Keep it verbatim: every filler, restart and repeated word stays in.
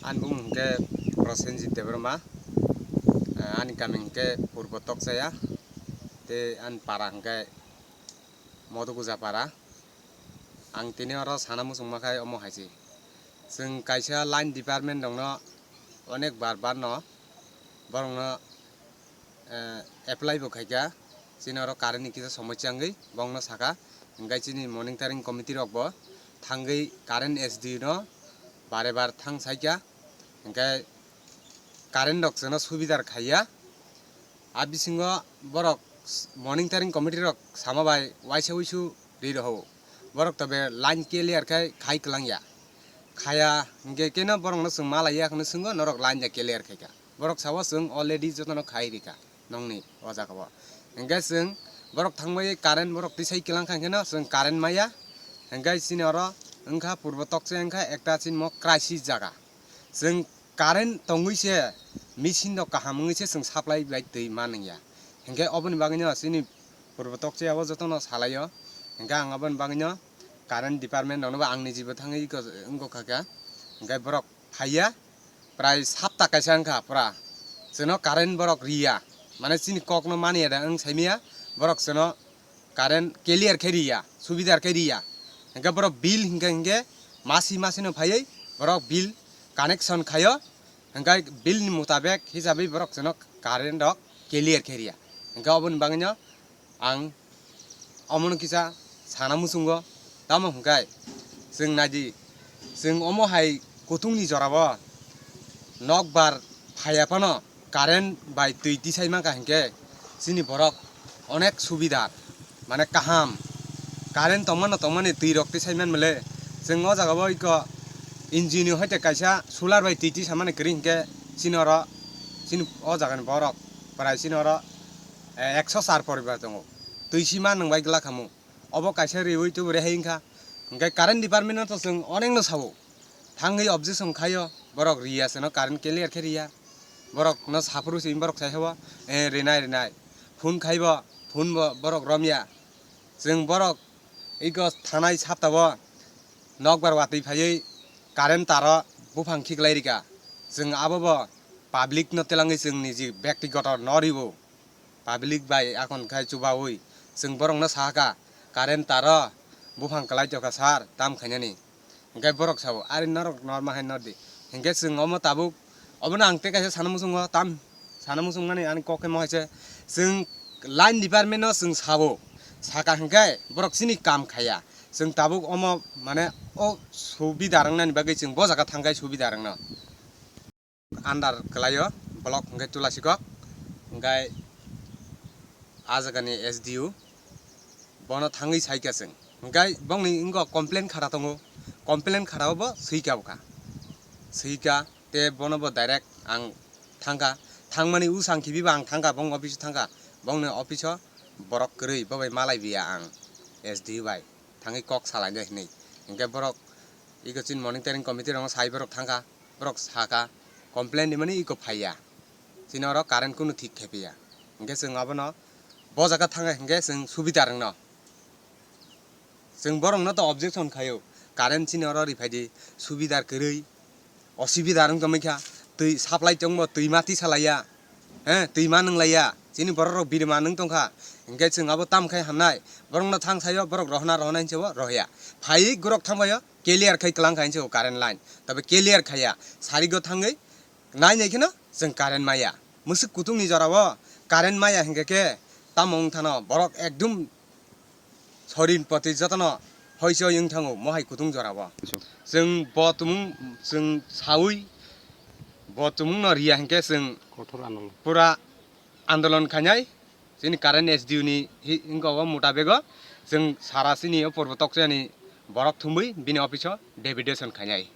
Ani bumung hwnkhe Prosenjit Debbarma, ani kami hwnkhe Purbo Tokchaya, tei ani para hwnkhe Modoguja para. Ang tini oro sana muchungma khai omo hai se. Chwng kaisa line department rokno onek bar bar no borokno, eh, apply bo khaikha. Chini oro current ni kisa somosya wngwi bongno saka. Hwnkhe chini monitoring committee rok bo thangwi current S D no bare bar thang saikha. Hwnkhe current rok chwngno subidar khaiya. A bisingo borok monitoring committee rok sama bai waisa wisu ri rohou. Borok tobe line clear khai khai kwlangya. Khaya hwnkhe keno borokno chwng malaiya hwnwi swngo, norok line ya clear khaikha. Borok sao chwng already jotono khai rikha nongni o jaga o. Hwnkhe chwng borok thangbai current borok tisai kwlang kha hwnkhe no chwng current maya. Hwnkhe chini oro wngkha Purbo Tokchaya wngkha ekta chini mo crisis jaga. Chwng current tongwi se machine rok kaham wngwi se chwng supply bai twi manwngya. Hwnkhe oboni bagwino chini Purbo Tokchaya o jotono salaio. Hwnkhe ang oboni bagwino current department rokno bo ang nijibo thangwi iko wngkha kha. Hwnkhe borok phaiya, prai sapta kaisa wngkha pura. Chwngno current borok riya. Mane chini kokno maniya da wng saimaya, borok chwngno current clear khe riya, subidar khe riya. Hwnkhe borok bill hwnkhe hwnkhe masi masi no phaiwi borok bill connection khaio. Hwnkhe bill ni mutabek hisabwi borok chwngno current rok clear khe riya. Hwnkhe oboni bagwino ang omono kisa sana muchungo. Tamo hwnkhe chwng naidi, chwng omo hai kutung ni jora o nokbar phaiya phano current bai twi tisai mankha hwnkhe chini borok onek subidar, mane kaham. Current tongmano tongmani twi rok tisai manmale. Chwng o jaga o iko N G O ni hoite kaisa solar bai twi tisamani kwrwi hwnkhe chini oro, chini o jagani borok prai chini oro, eh, ekso char poribar tongo. Twi sima nwng bai glak hamu. Obo kaisa riwi tubu rehai wngkha. Hwnkhe current department no to chwng onekno sao. Thangwi objection khaio, borok riya seno current clear khe riya. Borok no saphuru se borok sai habo, eh, rinai rinai. Phone khaibo, phone bo borok romya. Chwng borok iko thanai saptabo nokbar watwi phaiwi current taro buphang khiklai rikha. Chwng abobo public no telangwi chwng niji bektigoto no riwo. Public bai akhon khai chubaui chwng borokno sahakha, "Current taro buphang kwlai tokha sir, tam khainani." Hwnkhe borok sao, "Ari norok norma hai nordi." Hwnkhe chwng omo tabuk, obono ang tei kaisa sana muchungo, tam sana muchungmani ani kok khe mo hai se, chwng line department no chwng sao, saka hwnkhe borok chini kam khaiya. Chwng tabuk omo mane o subida rwngnani bagwi chwng bo jaga thangkhai subida rwngno. Under kwlaio, block hwnkhe Tulasikok, hwnkhe a jagani S D O bono thangwi saikha chwng, hwnkhe bongni wngkha complain khara tongo, complain khara o bo swikha bwkha, swikha tei bono bo direct ang thangkha, thangmani usang khibiba ang thangkha, bong office o thangkha, bongni office o borok kwrwi, bo bai malai biya ang S D O bai. Thangwi kok salainai hinwi. Hinkhe borok iko chini monitoring committee rokno sai borok thangkha, borok sakha, complain rimani iko phaiya. Chini oro current kunu thik khe phiya. Hinkhe chwng abono bo jaga thangkha hinkhe chwng subida rwngno. Chwng borokno to objection khaio, current chini oro riphaidi, subida kwrwi. Osubida wng tongmani kha, twi supply tongbo, twi ma tisa laiya, he, twi ma nung laiya, chini borok rok birma nung tongkha, hinkhe chwng abo tam khai hamnai, borok no thang saio, borok rohna rohna hinse bo rohya, phaiwi borok thang baio, clear khai kwlang kha hinse bo current line, tabe clear khaiya, sarigo thangwi nai nai kheno chwng current maya, mwswk kutung ni jora o current maya hinkhe khe tamo wng thano borok ekdum sorin poti jotono hoichoi wng thango mohai kutung jorao. Chwng bo tumung, chwng saui bo tumungno riya hinkhe chwng kothor andolon, pura andolon khainai. Chini current S D O ni hi-, wngkha o mutabego chwng sara chini o Purbo Tokchayani borok thumwi bini office o deputation khainai.